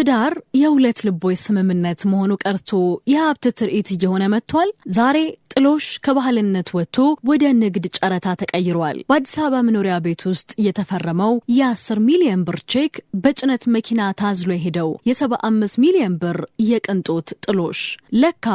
ትዳር የሁለት ልቦች ስምምነት መሆኑ ቀርቶ የሀብት ትርኢት እየሆነ መጥቷል። ዛሬ ጥሎሽ ከባህልነት ወጥቶ ወደ ንግድ ጨረታ ተቀይሯል። በአዲስ አበባ መኖሪያ ቤት ውስጥ የተፈረመው የ10 ሚሊዮን ብር ቼክ፣ በጭነት መኪና ታዝሎ የሄደው የ75 ሚሊዮን ብር የቅንጦት ጥሎሽ፣ ለካ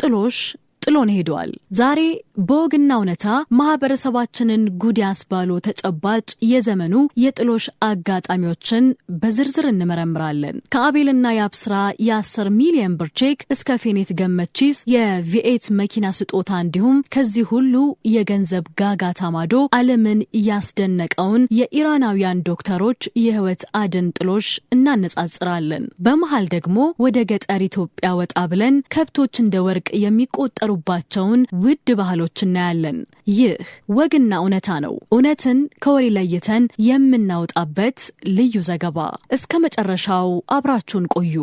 ጥሎሽ ጥሎን ሄዷል። ዛሬ በወግና እውነታ ማህበረሰባችንን ጉድ ያስባሉ ተጨባጭ የዘመኑ የጥሎሽ አጋጣሚዎችን በዝርዝር እንመረምራለን። ከአቤልና የአብስራ የ10 ሚሊዮን ብር ቼክ እስከ ፌኔት ገመቺስ የ V8 መኪና ስጦታ፣ እንዲሁም ከዚህ ሁሉ የገንዘብ ጋጋታ ማዶ ዓለምን ያስደነቀውን የኢራናውያን ዶክተሮች የህይወት አድን ጥሎሽ እናነጻጽራለን። በመሃል ደግሞ ወደ ገጠር ኢትዮጵያ ወጣ ብለን ከብቶች እንደ ወርቅ የሚቆጠሩባቸውን ውድ ባህሎች እናያለን። ይህ ወግና እውነታ ነው። እውነትን ከወሬ ለይተን የምናወጣበት ልዩ ዘገባ። እስከ መጨረሻው አብራችሁን ቆዩ።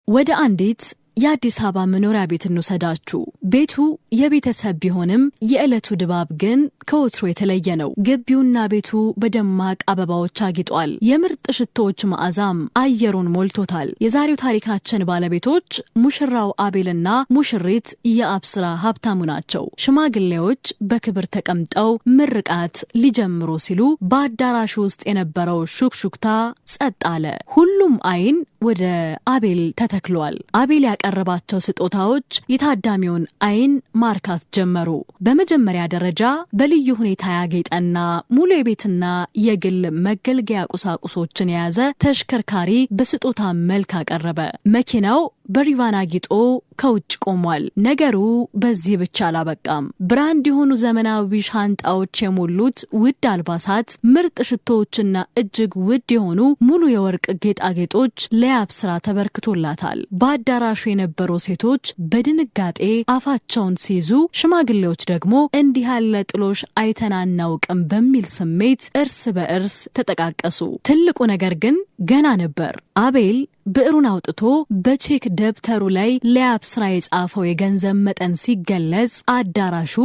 ወደ አንዲት የአዲስ አበባ መኖሪያ ቤት እንውሰዳችሁ። ቤቱ የቤተሰብ ቢሆንም የዕለቱ ድባብ ግን ከወትሮ የተለየ ነው። ግቢውና ቤቱ በደማቅ አበባዎች አጊጧል። የምርጥ ሽቶዎች መዓዛም አየሩን ሞልቶታል። የዛሬው ታሪካችን ባለቤቶች ሙሽራው አቤልና ሙሽሪት የአብስራ ሀብታሙ ናቸው። ሽማግሌዎች በክብር ተቀምጠው ምርቃት ሊጀምሩ ሲሉ በአዳራሹ ውስጥ የነበረው ሹክሹክታ ጸጥ አለ። ሁሉም አይን ወደ አቤል ተተክሏል። አቤል ያቀረባቸው ስጦታዎች የታዳሚውን አይን ማርካት ጀመሩ። በመጀመሪያ ደረጃ በልዩ ሁኔታ ያጌጠና ሙሉ የቤትና የግል መገልገያ ቁሳቁሶችን የያዘ ተሽከርካሪ በስጦታ መልክ አቀረበ። መኪናው በሪቫን አጊጦ ከውጭ ቆሟል። ነገሩ በዚህ ብቻ አላበቃም። Brand የሆኑ ዘመናዊ ሻንጣዎች የሞሉት ውድ አልባሳት፣ ምርጥ ሽቶዎችና እጅግ ውድ የሆኑ ሙሉ የወርቅ ጌጣጌጦች ለያብስራ ተበርክቶላታል። በአዳራሹ የነበሩ ሴቶች በድንጋጤ አፋቸውን ሲይዙ፣ ሽማግሌዎች ደግሞ እንዲህ ያለ ጥሎሽ አይተን አናውቅም በሚል ስሜት እርስ በእርስ ተጠቃቀሱ። ትልቁ ነገር ግን ገና ነበር። አቤል ብዕሩን አውጥቶ በቼክ ደብተሩ ላይ ለያብስራ የጻፈው የገንዘብ መጠን ሲገለጽ አዳራሹ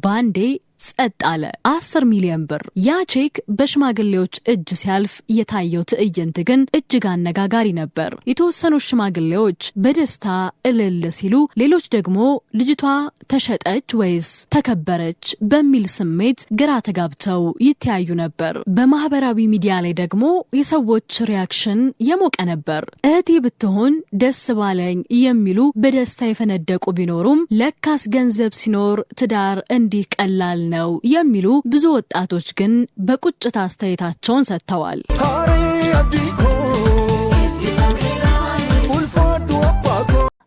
ባንዴ ጸጥ አለ። 10 ሚሊዮን ብር። ያ ቼክ በሽማግሌዎች እጅ ሲያልፍ የታየው ትዕይንት ግን እጅግ አነጋጋሪ ነበር። የተወሰኑ ሽማግሌዎች በደስታ እልል ሲሉ፣ ሌሎች ደግሞ ልጅቷ ተሸጠች ወይስ ተከበረች በሚል ስሜት ግራ ተጋብተው ይተያዩ ነበር። በማህበራዊ ሚዲያ ላይ ደግሞ የሰዎች reaction የሞቀ ነበር። እህቴ ብትሆን ደስ ባለኝ የሚሉ በደስታ የፈነደቁ ቢኖሩም፣ ለካስ ገንዘብ ሲኖር ትዳር እንዲህ ቀላል ነው የሚሉ ብዙ ወጣቶች ግን በቁጭት አስተያየታቸውን ሰጥተዋል።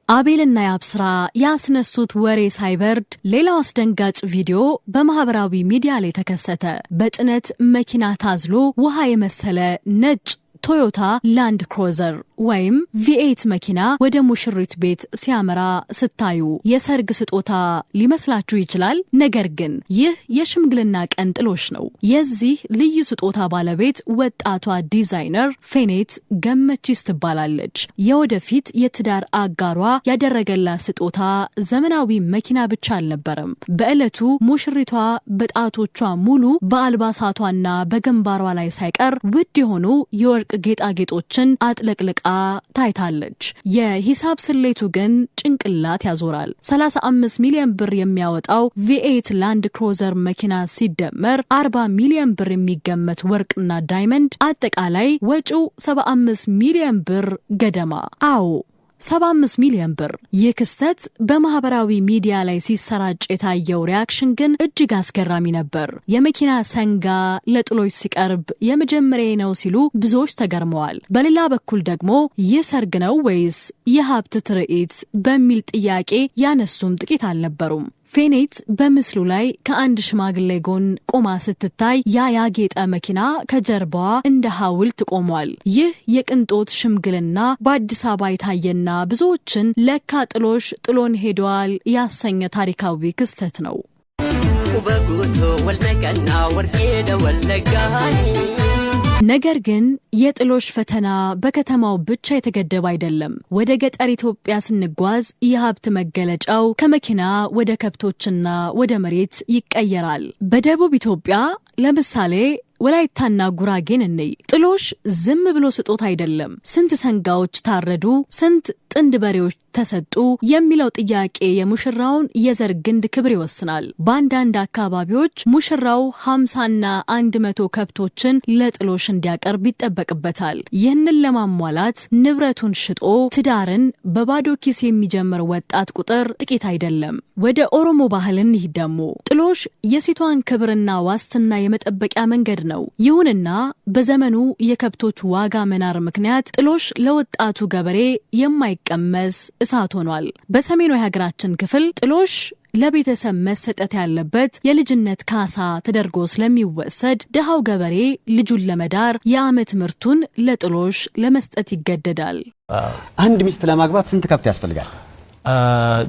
አቤልና የአብስራ ያስነሱት ወሬ ሳይበርድ ሌላው አስደንጋጭ ቪዲዮ በማህበራዊ ሚዲያ ላይ ተከሰተ። በጭነት መኪና ታዝሎ ውሃ የመሰለ ነጭ ቶዮታ ላንድ ክሮዘር ወይም V8 መኪና ወደ ሙሽሪት ቤት ሲያመራ ስታዩ የሰርግ ስጦታ ሊመስላችሁ ይችላል። ነገር ግን ይህ የሽምግልና ቀን ጥሎሽ ነው። የዚህ ልዩ ስጦታ ባለቤት ወጣቷ ዲዛይነር ፌኔት ገመቺስ ትባላለች። የወደፊት የትዳር አጋሯ ያደረገላት ስጦታ ዘመናዊ መኪና ብቻ አልነበረም። በዕለቱ ሙሽሪቷ በጣቶቿ ሙሉ፣ በአልባሳቷና በግንባሯ ላይ ሳይቀር ውድ የሆኑ የወርቅ ጌጣጌጦችን አጥለቅልቃ ታይታለች። የሂሳብ ስሌቱ ግን ጭንቅላት ያዞራል። 35 ሚሊዮን ብር የሚያወጣው V8 ላንድ ክሮዘር መኪና ሲደመር 40 ሚሊዮን ብር የሚገመት ወርቅና diamond፣ አጠቃላይ ወጪው 75 ሚሊዮን ብር ገደማ። አዎ፣ 75 ሚሊዮን ብር። ይህ ክስተት በማህበራዊ ሚዲያ ላይ ሲሰራጭ የታየው reaction ግን እጅግ አስገራሚ ነበር። የመኪና ሰንጋ ለጥሎሽ ሲቀርብ የመጀመሪያ ነው ሲሉ ብዙዎች ተገርመዋል። በሌላ በኩል ደግሞ ይህ ሰርግ ነው ወይስ የሀብት ትርኢት በሚል ጥያቄ ያነሱም ጥቂት አልነበሩም። ፌኔት በምስሉ ላይ ከአንድ ሽማግሌ ጎን ቆማ ስትታይ ያ ያጌጠ መኪና ከጀርባዋ እንደ ሐውልት ቆሟል። ይህ የቅንጦት ሽምግልና በአዲስ አበባ የታየና ብዙዎችን ለካ ጥሎሽ ጥሎን ሄዷል ያሰኘ ታሪካዊ ክስተት ነው። ነገር ግን የጥሎሽ ፈተና በከተማው ብቻ የተገደበ አይደለም። ወደ ገጠር ኢትዮጵያ ስንጓዝ የሀብት መገለጫው ከመኪና ወደ ከብቶችና ወደ መሬት ይቀየራል። በደቡብ ኢትዮጵያ ለምሳሌ ወላይታና ጉራጌን እንይ። ጥሎሽ ዝም ብሎ ስጦታ አይደለም። ስንት ሰንጋዎች ታረዱ፣ ስንት ጥንድ በሬዎች ተሰጡ የሚለው ጥያቄ የሙሽራውን የዘር ግንድ ክብር ይወስናል። በአንዳንድ አካባቢዎች ሙሽራው 50ና 100 ከብቶችን ለጥሎሽ እንዲያቀርብ ይጠበቅበታል። ይህንን ለማሟላት ንብረቱን ሽጦ ትዳርን በባዶ ኪስ የሚጀምር ወጣት ቁጥር ጥቂት አይደለም። ወደ ኦሮሞ ባህል እንሂድ ደግሞ። ጥሎሽ የሴቷን ክብርና ዋስትና የመጠበቂያ መንገድ ነው። ይሁንና በዘመኑ የከብቶች ዋጋ መናር ምክንያት ጥሎሽ ለወጣቱ ገበሬ የማይቀመስ እሳት ሆኗል። በሰሜኑ የሀገራችን ክፍል ጥሎሽ ለቤተሰብ መሰጠት ያለበት የልጅነት ካሳ ተደርጎ ስለሚወሰድ ድሃው ገበሬ ልጁን ለመዳር የዓመት ምርቱን ለጥሎሽ ለመስጠት ይገደዳል። አንድ ሚስት ለማግባት ስንት ከብት ያስፈልጋል?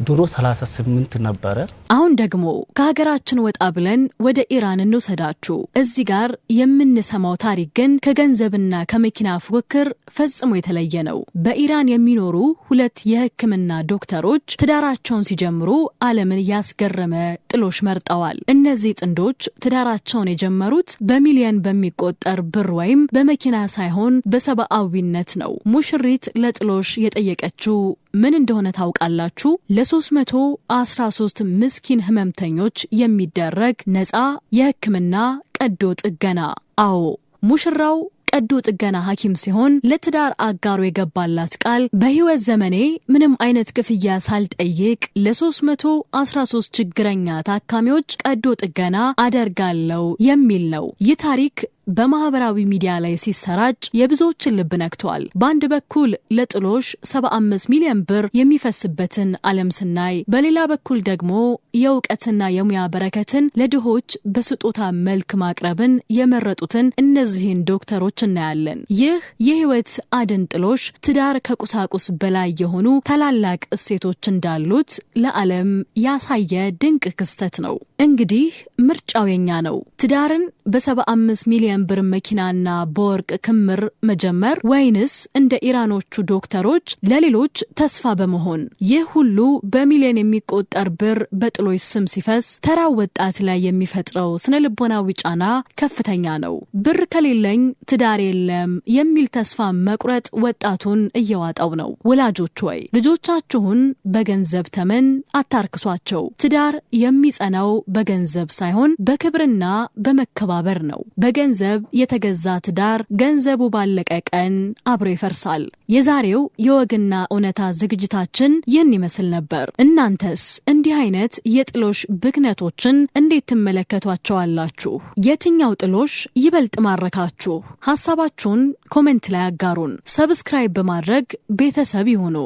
ድሮ 38 ነበረ። አሁን ደግሞ ከሀገራችን ወጣ ብለን ወደ ኢራን እንውሰዳችሁ። እዚህ ጋር የምንሰማው ታሪክ ግን ከገንዘብና ከመኪና ፉክክር ፈጽሞ የተለየ ነው። በኢራን የሚኖሩ ሁለት የሕክምና ዶክተሮች ትዳራቸውን ሲጀምሩ ዓለምን ያስገረመ ጥሎሽ መርጠዋል። እነዚህ ጥንዶች ትዳራቸውን የጀመሩት በሚሊየን በሚቆጠር ብር ወይም በመኪና ሳይሆን በሰብአዊነት ነው። ሙሽሪት ለጥሎሽ የጠየቀችው ምን እንደሆነ ታውቃላችሁ? ለ313 ምስኪን ህመምተኞች የሚደረግ ነፃ የህክምና ቀዶ ጥገና። አዎ፣ ሙሽራው ቀዶ ጥገና ሐኪም ሲሆን ለትዳር አጋሩ የገባላት ቃል በህይወት ዘመኔ ምንም አይነት ክፍያ ሳልጠይቅ ለ313 ችግረኛ ታካሚዎች ቀዶ ጥገና አደርጋለሁ የሚል ነው። ይህ ታሪክ በማህበራዊ ሚዲያ ላይ ሲሰራጭ የብዙዎችን ልብ ነክቷል። በአንድ በኩል ለጥሎሽ 75 ሚሊዮን ብር የሚፈስበትን ዓለም ስናይ፣ በሌላ በኩል ደግሞ የእውቀትና የሙያ በረከትን ለድሆች በስጦታ መልክ ማቅረብን የመረጡትን እነዚህን ዶክተሮች እናያለን። ይህ የህይወት አድን ጥሎሽ ትዳር ከቁሳቁስ በላይ የሆኑ ታላላቅ እሴቶች እንዳሉት ለዓለም ያሳየ ድንቅ ክስተት ነው። እንግዲህ ምርጫው የኛ ነው። ትዳርን በ75 ሚሊዮን ብር መኪናና በወርቅ ክምር መጀመር ወይንስ እንደ ኢራኖቹ ዶክተሮች ለሌሎች ተስፋ በመሆን? ይህ ሁሉ በሚሊዮን የሚቆጠር ብር በጥሎሽ ስም ሲፈስ ተራው ወጣት ላይ የሚፈጥረው ስነ ልቦናዊ ጫና ከፍተኛ ነው። ብር ከሌለኝ ትዳር የለም የሚል ተስፋ መቁረጥ ወጣቱን እየዋጠው ነው። ወላጆች ወይ ልጆቻችሁን በገንዘብ ተመን አታርክሷቸው። ትዳር የሚጸናው በገንዘብ ሳይሆን በክብርና በመከባበር ነው። በገንዘብ የተገዛ ትዳር ገንዘቡ ባለቀ ቀን አብሮ ይፈርሳል። የዛሬው የወግና እውነታ ዝግጅታችን ይህን ይመስል ነበር። እናንተስ እንዲህ አይነት የጥሎሽ ብክነቶችን እንዴት ትመለከቷቸዋላችሁ? የትኛው ጥሎሽ ይበልጥ ማረካችሁ? ሀሳባችሁን comment ላይ አጋሩን። Subscribe በማድረግ ቤተሰብ ይሁኑ።